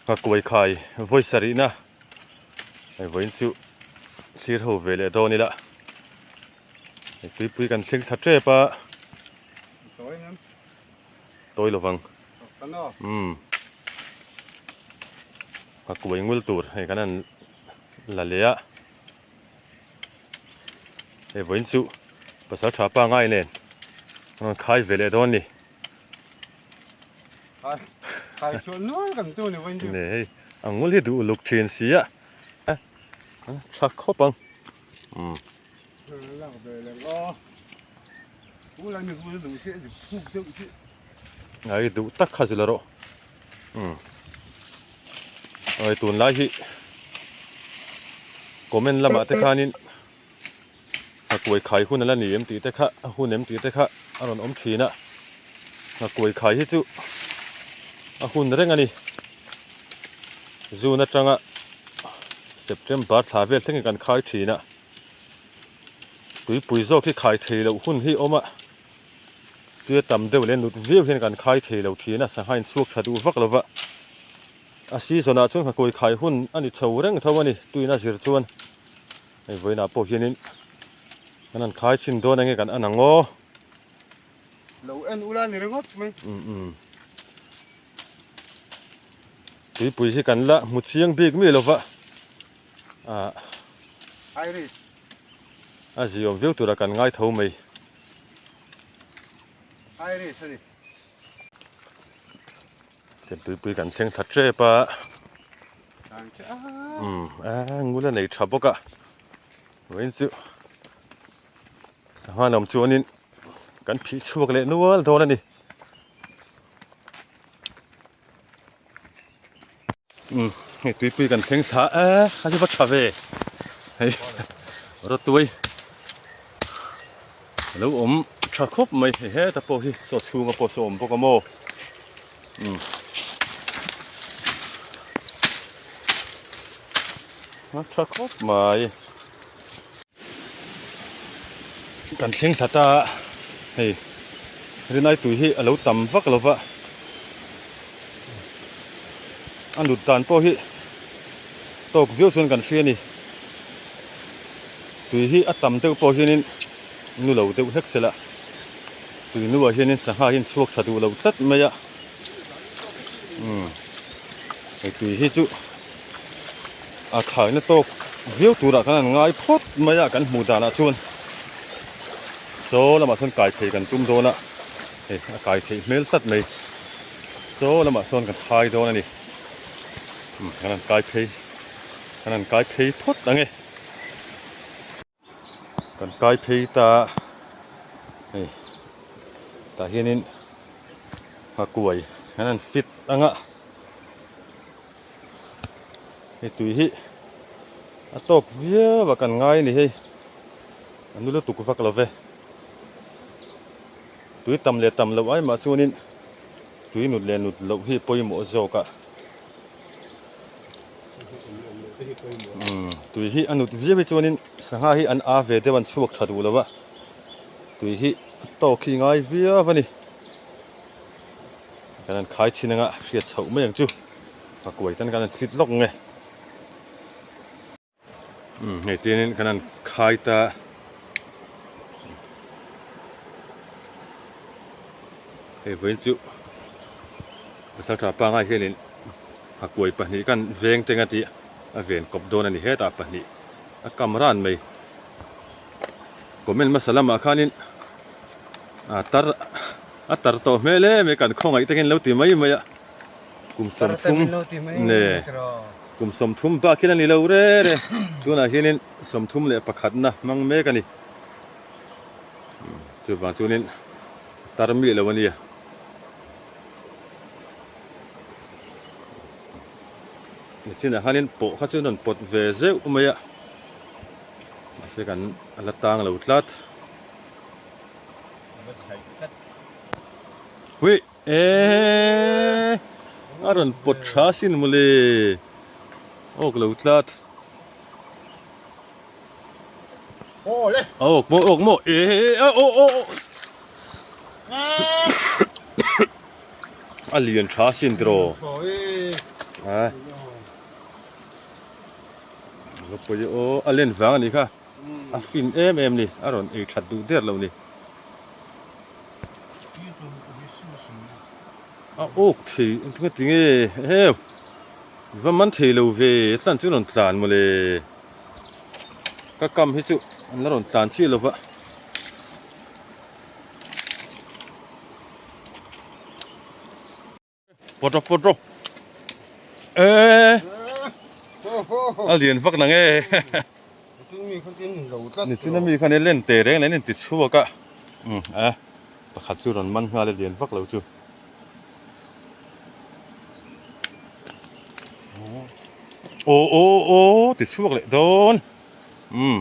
Nghakuai khai vawi sarihna hei vawiin chu thlir ho ve leh dawn ila hei tuipui kan thleng thla tep a tawi lovang umm nghakuai ngul tur hei kan han la leh a hei vawiin chu pasal tha pangai nen an rawn khai ve leh dawn a ni. Ne hei a ngul hi duh luk thin si a tha khawp ang umm ai duh tak kha zila rawh umm ai tunlai hi comment lamah te khanin Nghakuai khai hun a la ni em tih te kha a hun em tih te kha a rawn awm thin a, nghakuai khai hi chu a hun reng a ni. June atanga September thla vel thlengin kan khai thin a, tuipui zawk hi khai thei loh hun hi awm a, tuia tam deuh leh nut viau hian kan khai thei lo thin a, sangha inchhuak tha duh vak lo va, a season ah chuan nghakuai khai hun a ni chho reng tho a ni tuina zir chuan. Hei vawiinah pawh hianin kan han khai chhin dawn enge kan en ang aw. Lo en ula ni ringawt mai. Um um. Tuipui hi kan la hmu chiang bik mi lova. Ah. Irish. A ziawm viau tura kan ngai tho mai. Irish ani. Tuipui kan thleng thla tep a. Umm a ngul a nei tha bawk a vawiin chu sangha lam chuanin kan phih chhuak leh nual dawn a ni umm hei tuipui kan thleng thla a a hi va tha ve hei rawtuai a lo awm tha khawp mai hei heta pawh hi saw chhunga pawh saw awm bawk a maw. Umm a tha khawp mai kan thleng thla ta a hei rinai tui hi a lo tam vak lo va a nut dan pawh hi tawk viau chuan kan hria a ni tui hi a tam deuh pawh hianin nu lo deuh hlek se la. Tui nuah hianin sangha hi an chhuak tha duh lo tlat mai a umm hei tui hi chu a khaina tawk viau turah khan an ngai phawt mai a kan hmuh danah chuan saw lamah sawn kai thei kan tum dawn a hei a kai theih hmel tlat mai saw lamah sawn kan khai dawn a ni umm kan han kai phei kan han kai phei phawt ang e. Kan kai phei ta a hei tah hianin nghakuai an han fit ang a hei tui hi a tawk viau a kan ngai a ni hei a nu lutuk vak lo ve tui tam leh tam loh ai mah chuanin tui nut leh nut loh hi pawimawh zawk a. Umm tui hi a nut viau hi chuanin sangha hi an a ve deuh an chhuak tha duh lo a tui hi a tawk hi ngai viau a ni kan han khai chhin anga hriat chhoh mai ang chu a kuai tan kan han fit lawk nge umm hei tianin kan han khai ta hei vawiin chu pasal tha pangai hianin a kuai pahnih khan veng teng a tih a ven kawp dawn a ni hetah pahnih a kam ran mai comment hmasa lamah khanin a tar a tar tawh hmel em mai kan khawngaih takin lo ti mai mai a kum sawmthum ne kum sawmthum bak hian a ni lo re re tunah hianin sawmthum leh pakhatna hmang mek a ni chuvang chuanin tar miah lo a nia. Nichinah khanin pawh kha chu an rawn pawt ve zeuh mai a mahse kan a la tang lo tlat hui eeeee a rawn pawt tha sin mawle awk lo tlat awk maw awk maw eeeee aw aw aw a lian tha sin tiraw. A va pawi aw a len vang a nih kha a fin em em ni a rawn ei that duh der lo ni a awk thei engtin nge tinge heu va man thei lo ve tlan chu a rawn tlan mawle ka kam hi chu an la rawn tlan chiah lo va. Pawt rawh pawt rawh eee a lian vak nang e nichin ami khan len te reng nen in ti chhuak a um a pakhat chu rawn man nghal a lian vak lo chu aw aw aw ti chhuak leh dawn um.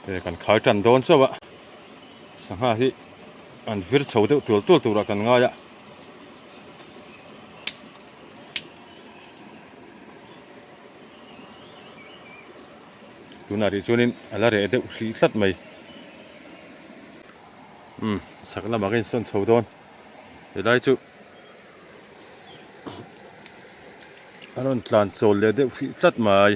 Hei kan khai tan dawn chauh a sangha hi an vir chho deuh tual tual turah kan ngai a. Tunah rih chuanin a la reh deuh hrih tlat mai umm chhak lamah ka insawn chho dawn helai chu. A rawn tlan chawl leh deuh hrih tlat mai.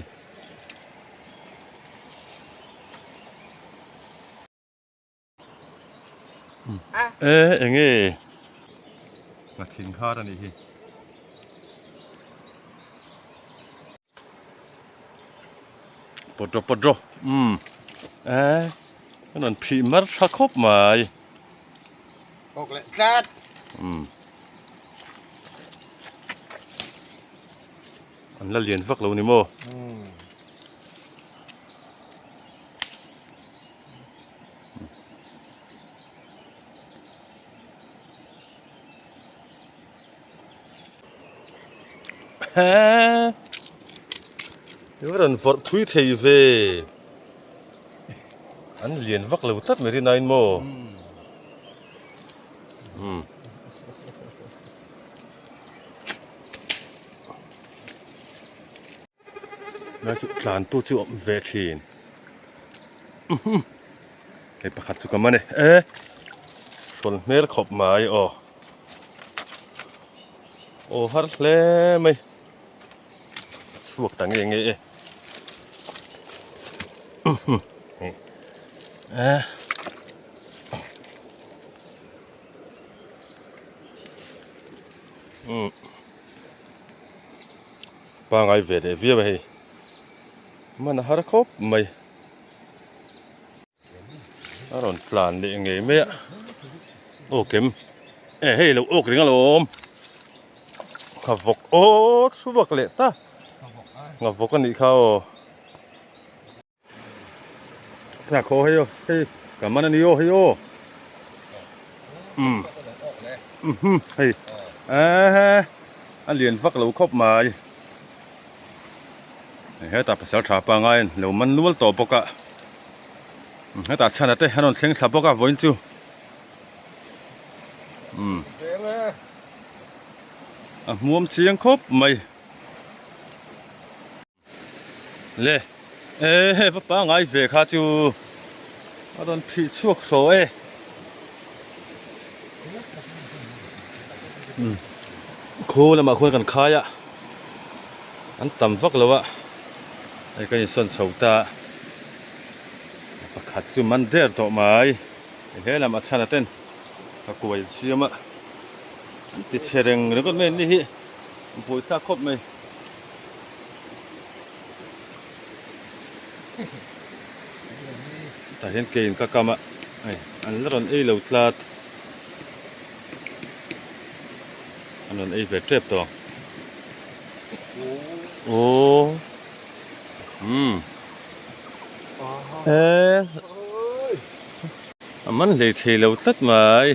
E eng nge ka thing khar a nih hi. Pawt rawh pawt rawh umm e a rawn phih mar tha khawp mai. Awk leh tlat. Umm. An la lian vak lo ni maw? Umm. He. I va rawn vawrh thui thei ve. An lian vak lo tlat mai rin aiin maw? Umm. Lai chu tlan tu chu awm ve thin. Hei pakhat chu ka man e. E hrawl hmel khawp mai aw. Aw har hle mai. Chhuak ta nge nge e. E. Umm. Pangai ve leh viau a hei. Man a har khawp mai. A rawn tlan leh ngei mai a. Aw kem. E hei lo awk ring alawm. Nghavawk aw chhuak leh ta. Nghavawk a nih kha aw. Sakhaw hei aw hei ka man a ni aw hei aw umm umm hei ehe a lian vak lo khawp mai hetah pasal tha pangai in lo man nual tawh bawk a hetah chhana te an rawn thleng thla bawk a vawiin chu umm a hmuam chiang khawp mai. Le e hei va pangai ve kha chu a rawn phih chhuak hlawh e umm khu lamah khuan kan khai a an tam vak lo a hei ka insawn chho ta a pakhat chu man der tawh mai he lamah chhana ten ka kuai siam a an ti chhe reng ringawt mai an ni hi buaithlak khawp mai. Tah hian keiin ka kam a hei an la rawn ei lo tlat an rawn ei ve tep tawh ang aw umm e a man hlei thei lo tlat mai.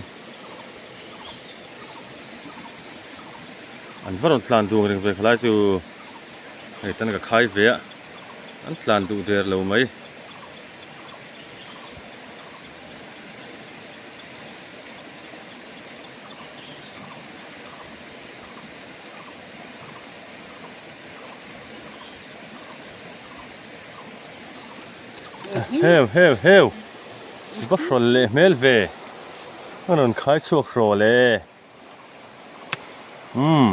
An va rawn tlan duh ang reng ve khalai chu hei tan ka khai ve a an tlan duh der lo mai. Heu heu heu va hrawl leh hmel ve. A rawn khai chhuak hrawl e. Umm.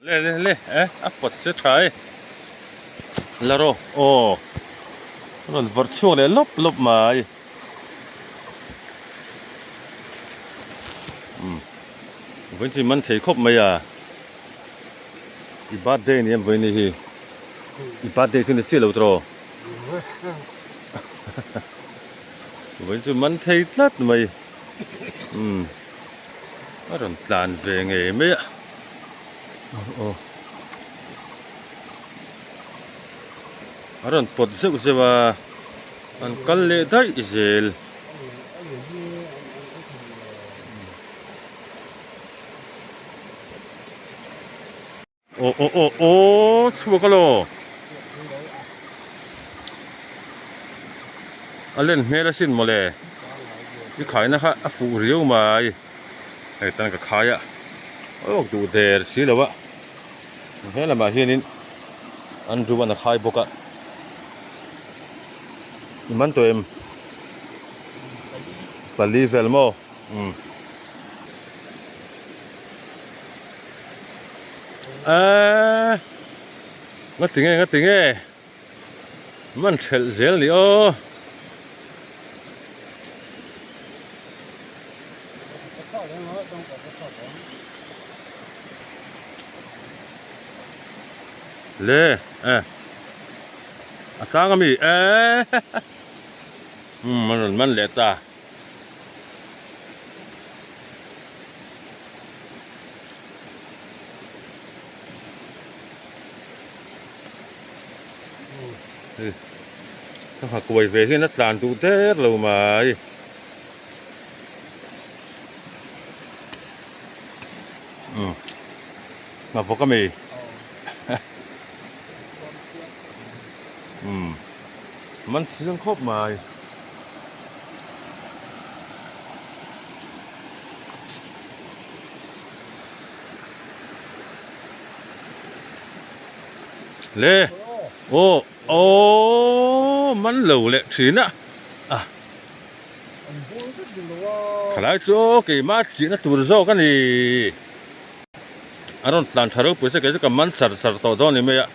Le le le e a pawt che tha e. La rawh aw. A rawn vawrh chhuak leh lawp lawp mai. Umm. Vawiin chu i man thei khawp mai a. I birthday ni em vawiin hi. I birthday chu ni chiah lo tawh. Vawiin chu man thei tlat mai. Umm. A rawn tlan ve ngei mai a. Aw. A rawn pawt zeuh zeuh a. An kal leh daih zel. Aw aw aw aw chhuak alaw a len hmel asin mawle i khaina kha a fuh riau mai hei tan ka khai a awk duh der si lo a he lamah hianin an ruan a khai bawk a i man tawh em pali vel maw umm. Eee nga ti nge nga ti nge man thelh zel ni aw. Le e a tlang ami eee umm a rawn man leh ta. Ka ha kuai ve hian a tlan duh der lo mai. Umm a bawk ami umm man chiang khawp mai. Le aw aw man lo leh thin a a khalai chu keimah chihna tur zawk a ni a rawn tlan tha ropui se kei chu ka man char char tawh dawn a ni mai a.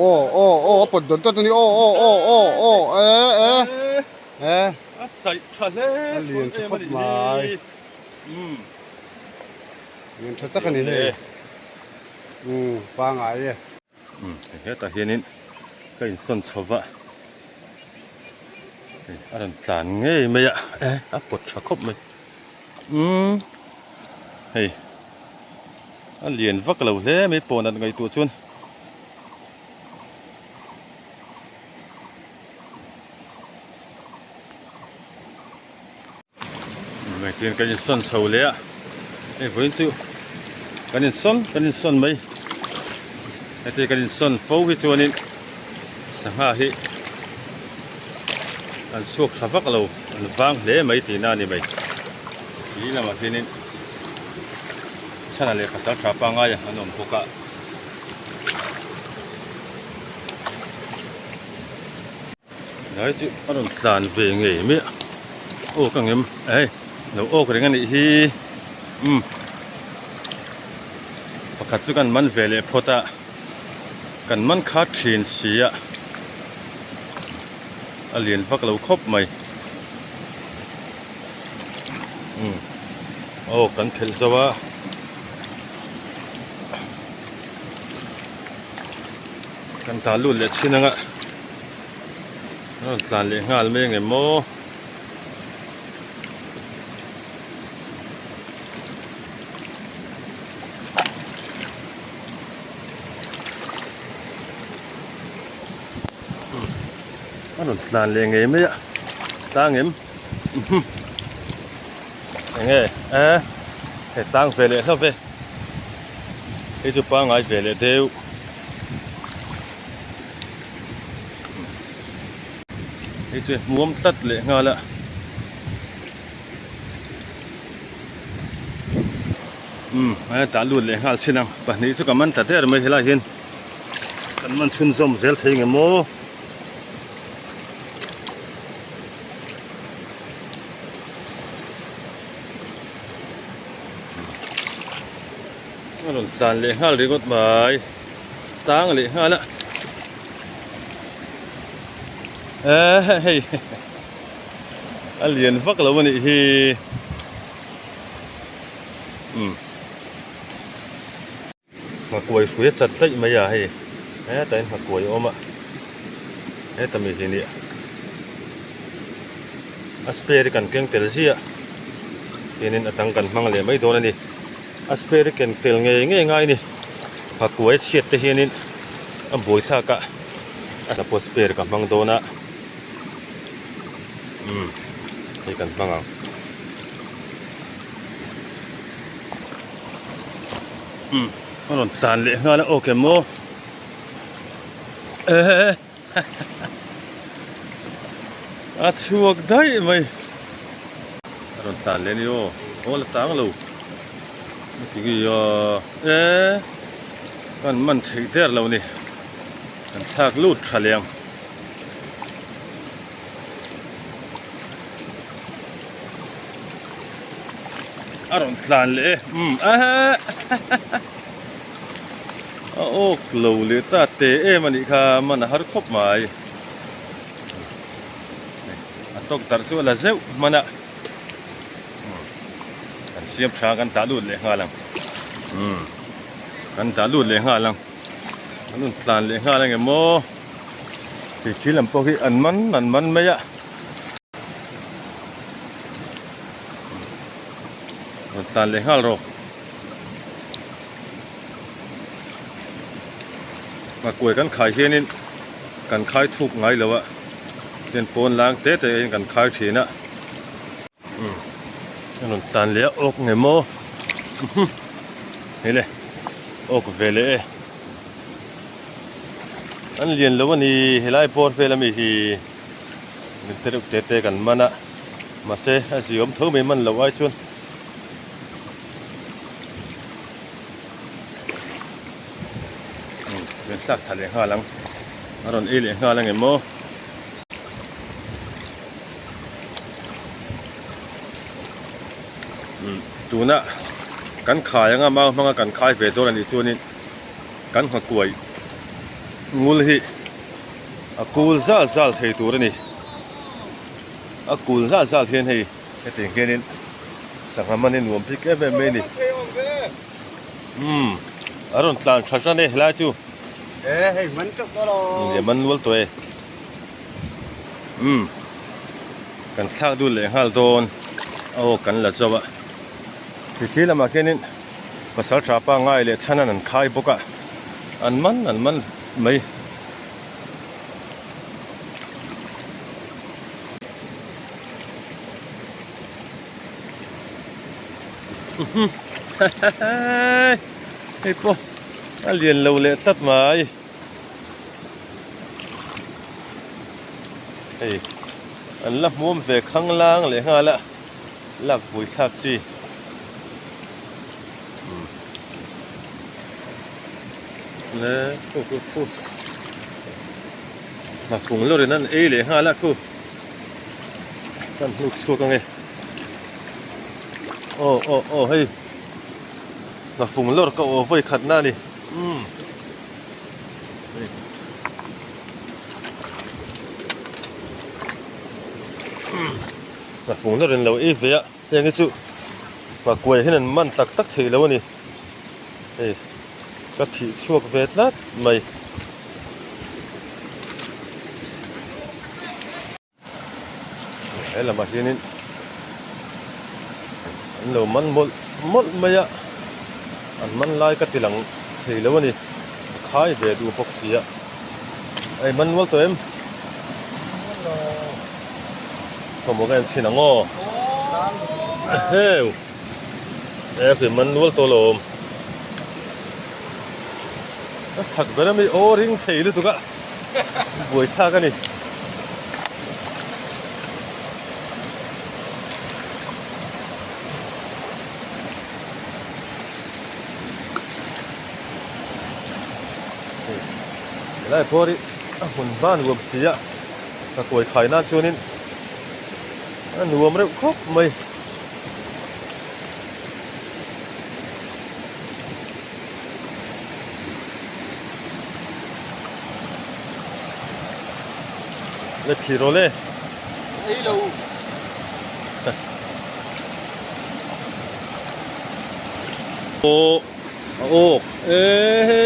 Aw aw aw a pawt dawn tawt a ni aw aw aw aw aw e e e A chaih tha hle a lian tha khawp mai umm lian tha tak a ni hei umm pangai e. Umm hetah hianin ka insawn chho va hei a rawn tlan ngei mai a e a pawt tha khawp mai umm hei a lian vak lo hle mai pawn an ngaihtuah chuan Engtin kan insawn chho leh a hei vawiin chu kan insawn kan insawn mai heti kan insawn fo hi chuanin sangha hi an chhuak tha vak lo an vang hle mai tihna a ni mai ti lamah hianin chhana leh pasal tha pangngai an awm bawk a. Lai chu a rawn tlan ve ngei mai a awk ang em ei lo awk reng a nih hi umm pakhat chu kan man ve leh phawt a kan man khat thin si a a lian vak lo khawp mai umm aw kan khelh zo a. Kan tah lut leh chin anga a rawn tlan leh nghal mai ang em maw. A rawn tlan leh ngei mai a tlang em enge e he tlang ve leh hlauh ve hei chu pangngai ve leh deuh. Hei chu hmuam tlat leh nghal a. Umm a tah lut leh nghal chin ang pahnih chu ka man ta der mai helai hian kan man chhunzawm zel thei nge maw. A rawn tlan leh nghal ringawt mai tang leh nghal a eh hei a lian vak lo a nih hi umm nghakuai hrui a chat daih mai a hei hetah hian nghakuai a awm a heta mi hi nia a spare hi kan keng tel ziah hianin a dang kan hmang leh mai dawn a ni a spare hi ken tel ngei ngei ngai a ni nghakuai a chhiat te hianin a buaithlak a a pawh spare ka hmang dawn a umm hei kan hmang ang. Umm a rawn tlan leh nghal a okay maw eh a chhuak daih mai a rawn tlan leh a ni aw aw la tang lo ti nge a eh kan man theih der lo ni kan thlak lut tha leh ang. A rawn tlan leh e umm ahe a awk lo leh ta te em a nih kha man a har khawp mai a tawk darh chu a la zeuh hman a kan siam tha kan dah lut leh nghal ang umm kan dah lut leh nghal ang an rawn tlan leh nghal ang em aw. Hei thil lam pawh hi an man an man mai a rawn tlan leh nghal rawh nghakuai kan khai hianin kan khai thuk ngai lo a tin pawn lang te te in kan khai thin a umm a rawn tlan leh a awk nge maw hei le awk ve leh e. An lian lo a ni helai bawr vel ami hi min te reuh te te kan man a mahse a ziawm tho mai man loh ai chuan umm kan thlak thla leh nghal ang a rawn ei leh nghal ang em maw umm tuna kan khai anga mau hmanga kan khai ve dawn a nih chuanin. Kan nghakuai ngul hi a kul zal zal thei tur a ni. A kul zal zal hian hei hetiang hianin sangha man hi nuam bik em em mai a ni. Umm a rawn tlan tha tan e helai chu. E hei man teuh tawh lo. Nia man nual tawh e. Umm kan thlak dul leh nghal dawn aw kan la zo a. Thitthi lamah khianin. Pasal tha pa ngai leh chhan an an khai bawk a, an man an man mai. Hei pawh a lian lo leh tlat mai. Hei an la hmuam ve khang lang leh nghal a. Lak pui thlak chi. Le khu khu khu. Ma fung lawrin an ei leh nghal a khu. Kan hnuk chhuak ange. Aw aw aw hei. Ma fung lawr ka aw vawi khat na ni. Umm. Hei. Umm. A fung lawr in lo ei ve a heng hi chu nghakuai hian an man tak tak thei lo a ni hei ka thih chhuak ve tlat mai. He lamah hianin an lo man mawlh mawlh mai a an man lai ka ti lang thei lo a ni a khai ve duh bawk si a hei man nual tawh em. Khawmaw ka en chhin ang aw. Eheu. E khi man nual tawh lo awm. Ka chak ber ami aw ring thei lutuk a. Buai thlak a ni. Helai pawh hi a hmun hma nuam si a, ka kawi khai nan chuanin a nuam reuh khawp mai. Le phir rawh le. Ei lo. Aw a awk e he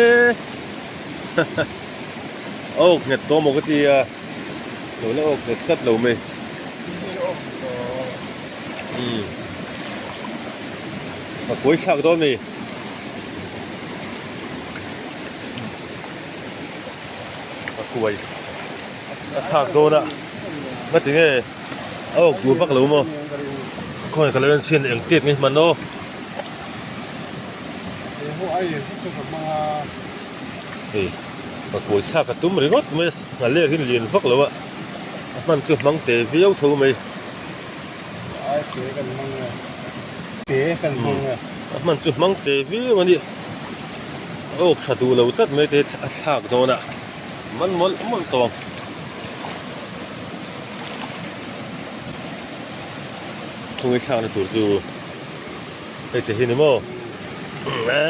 a awk nghet tawh maw ka ti a lo la awk nghet tlat lo mai umm a kawi thlak dawn mi a kuai a thlak dawn a ngati nge a awk duh vak lo maw khawnge ka lo en chhin eng tep nge hman aw. Hei ka kawi thlak a tum ringawt mai a nghaler hi lian vak lo a a hman chu hmang te viau tho mai. A hman chu hmang te viau a ni a awk tha duh lo tlat mai te a thlak dawn a man mawlh mawlh tawh ang. Khawnge thlakna tur chu hei te hi ni maw e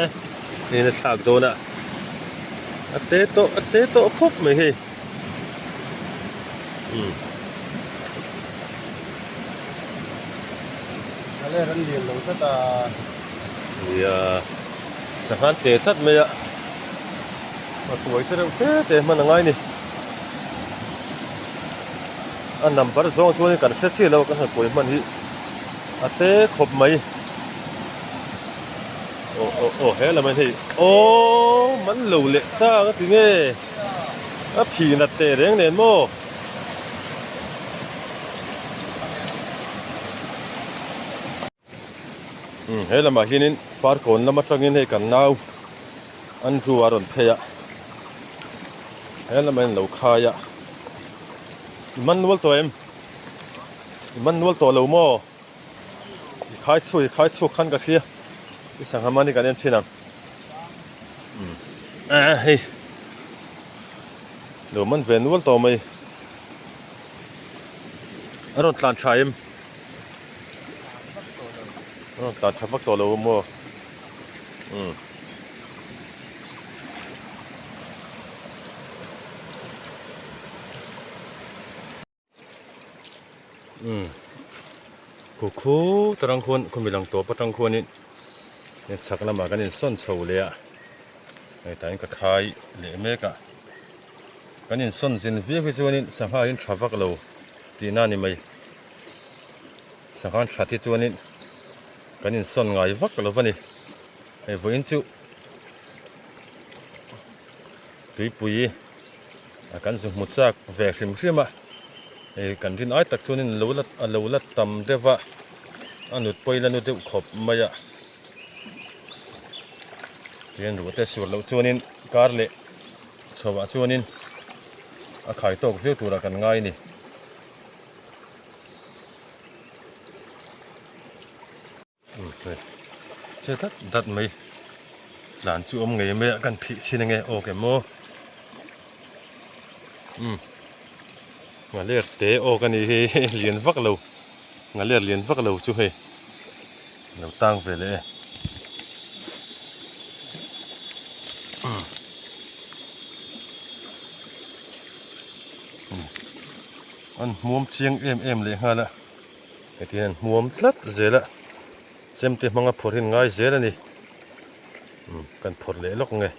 hei a thlak dawn a a te tawh a te tawh khawp mai hei umm. A ler an lian lo tlat a. Nia sangha an te tlat mai a a tuai te reuh te te hman a ngai ni a number zawng chuan kan hre chiah lo a kan han kawi hman hi a te khawp mai aw aw aw he lamah hian hei aww man lo leh tak a ti nge a phih nat teh reng nen maw. Umm he lamah hianin farkawn lam atangin hei kan nau Andrew a rawn phei a he lamah hian lo khai a i man nual tawh em i man nual tawh lo maw i khai chhuak i khai chhuak khan ka hria i sangha man hi kan en thin ang umm eh hei lo man ve nual tawh mai a rawn tlan tha em. Rawn tlan tha vak tawh lo maw umm umm khu khu tarang khuan khawmi lang tawp atang khuanin chhak lamah kan insawn chho leh a hei tah hian ka khai leh mek a kan insawn zin viau hi chuanin sangha hi tha vak lo tihna a ni mai. Sangha that hi chuanin kan insawn ngai vak lo va ni. Hei vawiin chu tuipui a kan zu hmu chak ve hrim hrim a, hei kan rin ai tak chuanin a lo la a lo la tam deuh va, a nut pawh ila nu deuh khawp mai a. Tihian ruah te sur loh chuanin kar leh chhoah chuanin a khai tawk viau turah kan ngai a ni. Che dat dat mai tlan chu awm ngei mai a kan phih chhin ange awk em aw umm nghaler te awk a ni hi lian vak lo nghaler lian vak lo chu hei lo tang ve leh e umm. An hmuam chiang em em leh nghal a heti hian an hmuam tlat zel a chemte hmanga phawrh hi an ngai zel a ni umm kan phawrh leh lawk nge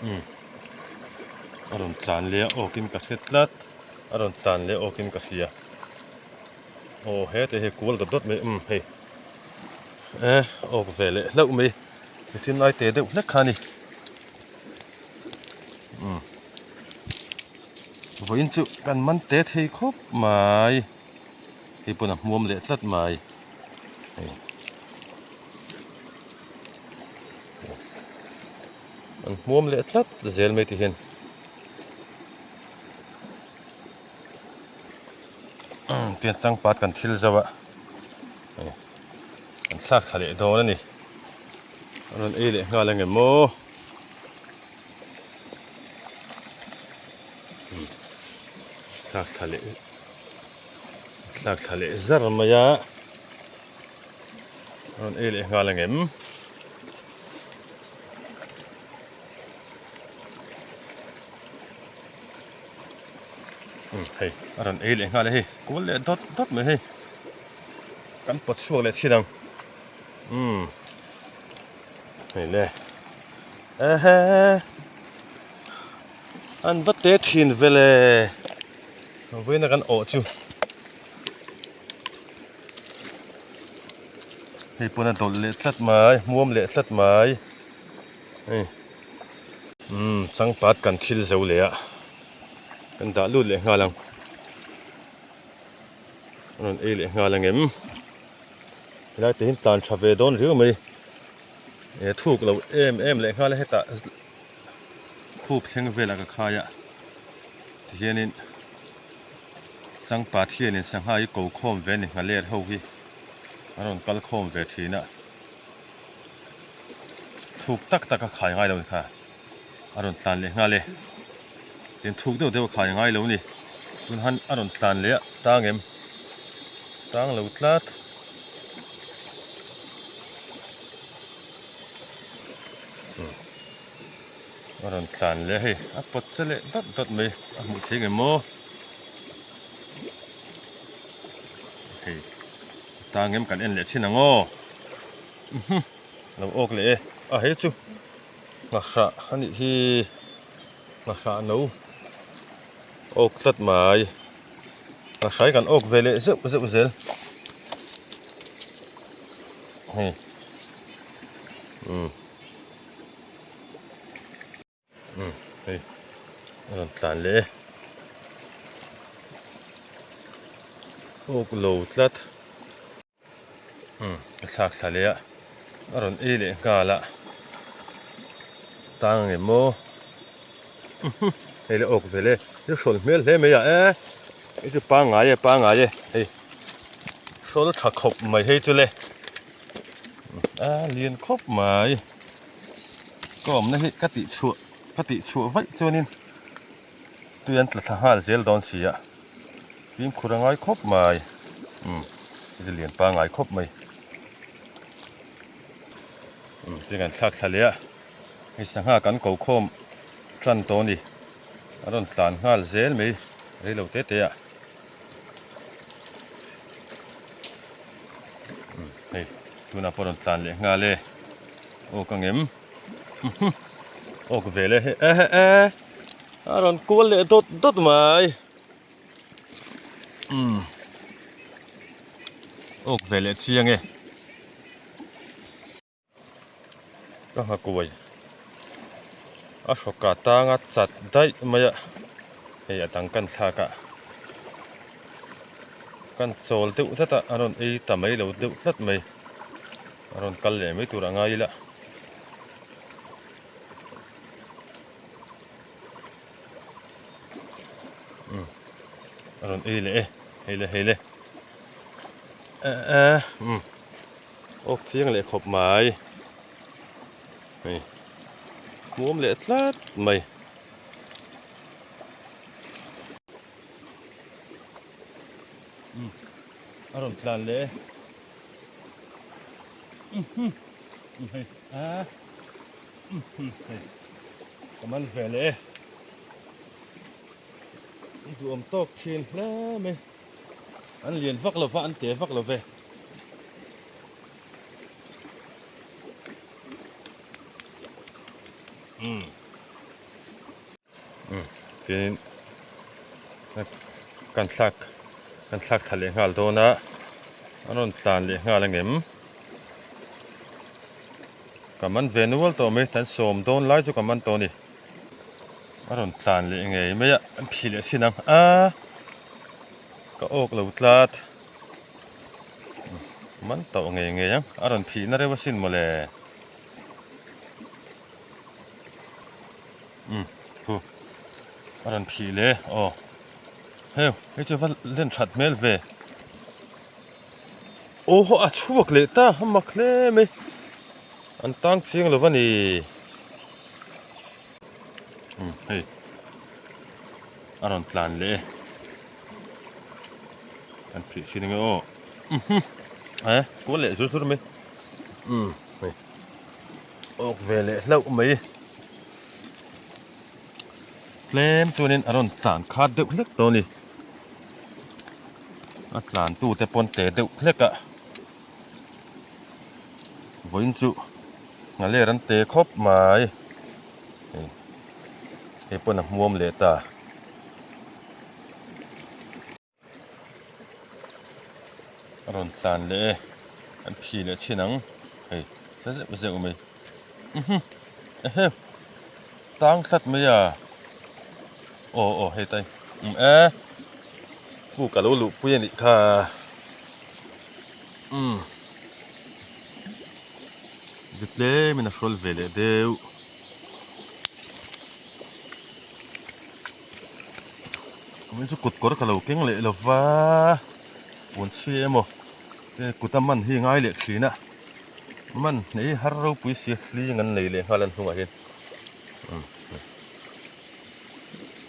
umm a rawn tlan leh a awkin ka hre tlat a rawn tlan leh awkin ka hria aw hete hi kual dawt dawt mai umm hei e awk ve leh hlauh mai. Machine lai te deuh hlek kha a ni umm vawiin chu kan man te thei khawp mai hei pawn a hmuam leh tlat mai hei an hmuam leh tlat zel mai ti hian umm tiang changpat kan thil zo a hei. Kan thlak thla leh dawn a ni. A rawn ei leh nghal ang em aw. Thlak thla leh thlak thla leh zar mai a. A rawn ei leh nghal ang em. Hei a rawn ei leh nghal a hei kual leh dawt dawt mai hei kan pawt chhuak leh chhin ang umm hei le ehe an va te thin vele vawiina kan awh chu hei pawn a dawlh leh tlat mai hmuam leh tlat mai. Hei umm changpat kan thil zo leh a kan dah lut leh nghal ang a rawn ei leh nghal ang em helai te hian tlan tha ve dawn riau mai e thuk lo em em leh nghal a hetah khup thleng velah ka khai a tihianin changpat hianin sangha hi ko khawm ve a ni nghaler ho hi a rawn kal khawm ve thin a. Thuk tak tak a khai ngai lo ni kha a rawn tlan leh nghal e tin thuk deuh deuh a khai ngai lo ni tun han a rawn tlan leh a tang em tang lo tlat a rawn tlan leh a hei a pawt che leh dawt dawt mai a hmuh theih ngem maw hei. Tang em kan en leh chhin ang aw umm lo awk leh e a he chu nghahrah a nih hi nghahrah no awk tlat mai nghahrah hi kan awk ve leh zeuh zeuh zel hei umm. Umm hei a rawn tlan leh e awk lo tlat umm ka thlak thla leh a a rawn ei leh nghal a tang ang em maw hei le awk vel e i hrawl hmel hle mai a e hei chu pangngai e pangngai e hei hrawl tha khawp mai hei chu le a lian khawp mai. Ka awmna hi ka tih chhuah ka tih chhuah vaih chuanin tui an tla thla nghal zel dawn si a fimkhur a ngai khawp mai umm heti lian pangngai khawp mai umm tin kan thlak thla leh a hei sangha kan ko khawm tan tawh a ni a rawn tlan nghal zel mai reilo te te ah umm hei tunah pawh a rawn tlan leh nghal e. Awk ang em? Awk ve le hei ehe e a rawn kual leh dawt dawt mai umm awk ve leh chiang e ka nghakuai a hrawka tanga chat daih mai a hei a dang kan thlak a kan chawl deuh tlat a a rawn ei ta mai lo deuh tlat mai. A rawn kal leh mai tur a ngai ila. Umm a rawn ei leh e hei le hei le eh eh umm awk chiang leh khawp mai hei hmuam leh tlat mai. Umm a rawn tlan leh e. Ka man ve leh e i duhawm tawk thin hle mai an lian vak lo va an te vak lo ve umm umm tin kan thlak kan thlak thla leh nghal dawn a an rawn tlan leh nghal ang em ka man ve nual tawh mai tan sawm dawn lai chu ka man tawh a ni a rawn tlan leh ngei mai a an phih leh thin ang a ka awk lo tlat man tawh ngei ngei ang a rawn phih na reuh asin mawle. Umm hu a rawn phih le aw heu hei chu va len that hmel ve aw haw a chhuak leh ta a mak hle mai. An tang chiang lo a ni. Umm hei a rawn tlan leh e. Kan phih chhin ange aw. Umm e kual leh zur zur mai. Umm hei awk ve leh hlauh mai. Tlem chuanin a rawn tlan khat deuh hlek tawh a ni. A tlan tute pawn te deuh hlek a. Vawiin chu nghaler an te khawp mai. Hei hei pawn a hmuam leh ta. A rawn tlan leh e an phi leh chhin ang hei sa zeuh zeuh mai uhu ehe tang tlat mai a aw aw hei tai um e puk a lo luh pui a nih kha umm zu tlem in a hrawl ve leh deuh. Min chu kut kawr ka lo keng leh lo va, puan chhia emaw te kut a man hi ngai leh thin a, man hnei har ropui sia hling an nei leh nghal an hnungah hian umm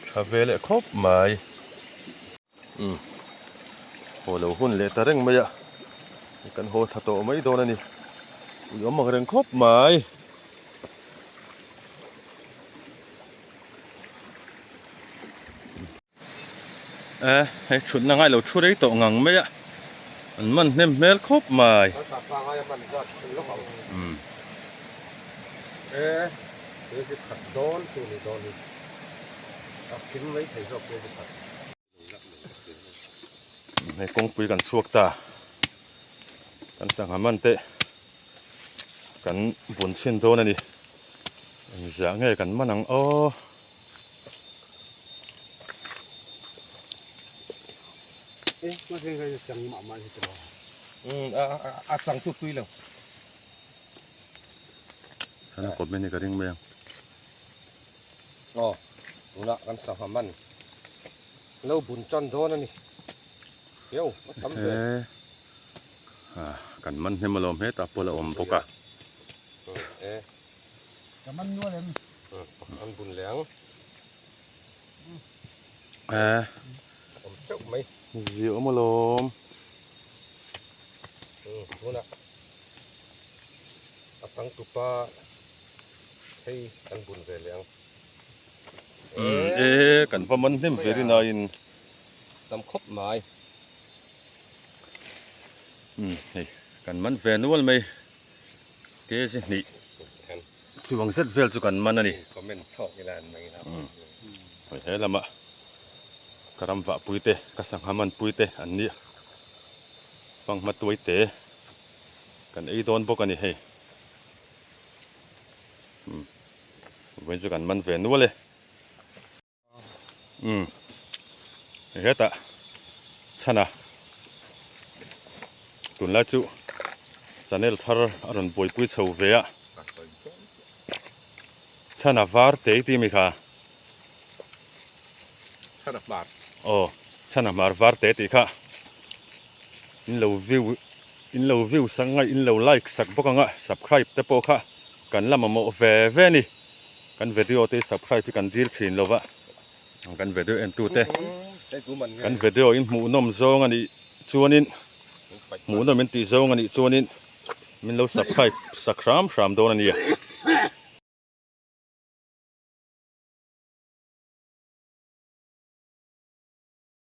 tha ve leh khawp mai umm haw lo hun leh ta reng mai a, kan haw thla tawh mai dawn a ni, ui awm ang reng khawp mai. E hei thutna ngai lo thu rei tawh ngang mai a an man hnem hmel khawp mai umm hei kawngpui kan chhuak ta kan sangha man te kan bun chhin dawn a ni engzah nge kan man ang aw. Chana comment hi ka ring mai ang. Aw tunah kan sangha man lo bun tan dawn a ni yo a tam ve. Kan man hnem alawm hetah pawh la awm bawk a. Ka man nual em? An bun leh ang. Eh. Awm teuh mai. Zia awm alawm. Tunah a changtupa hei an bun ve leh ang. Eh, kan va man hnem ve rin aiin. Tam khawp mai. Hei kan man ve nual mai. Kg hnih chuang zet vel chu kan man a ni. Hei he lama ka ram vah pui te ka sangha man pui te an nia fanghma tuai te kan ei dawn bawk a ni hei. Vawiin chu kan man ve nual e. Umm hetah chhana tunlai chu channel thar a rawn buaipui chho ve a chhana var te i ti mi kha chhana hmar aw chhana hmar var te tih kha in lo view in lo view sak anga in lo like sak bawk anga subscribe te pawh kha kan la mamawh ve ve a ni. Kan video te subscribe hi kan dil thin lova, kan video en tu te kan video in hmuhnawm zawng a nih chuanin hmuhnawm in tih zawng a nih chuanin min lo subscribe sak hram hram dawn a nia.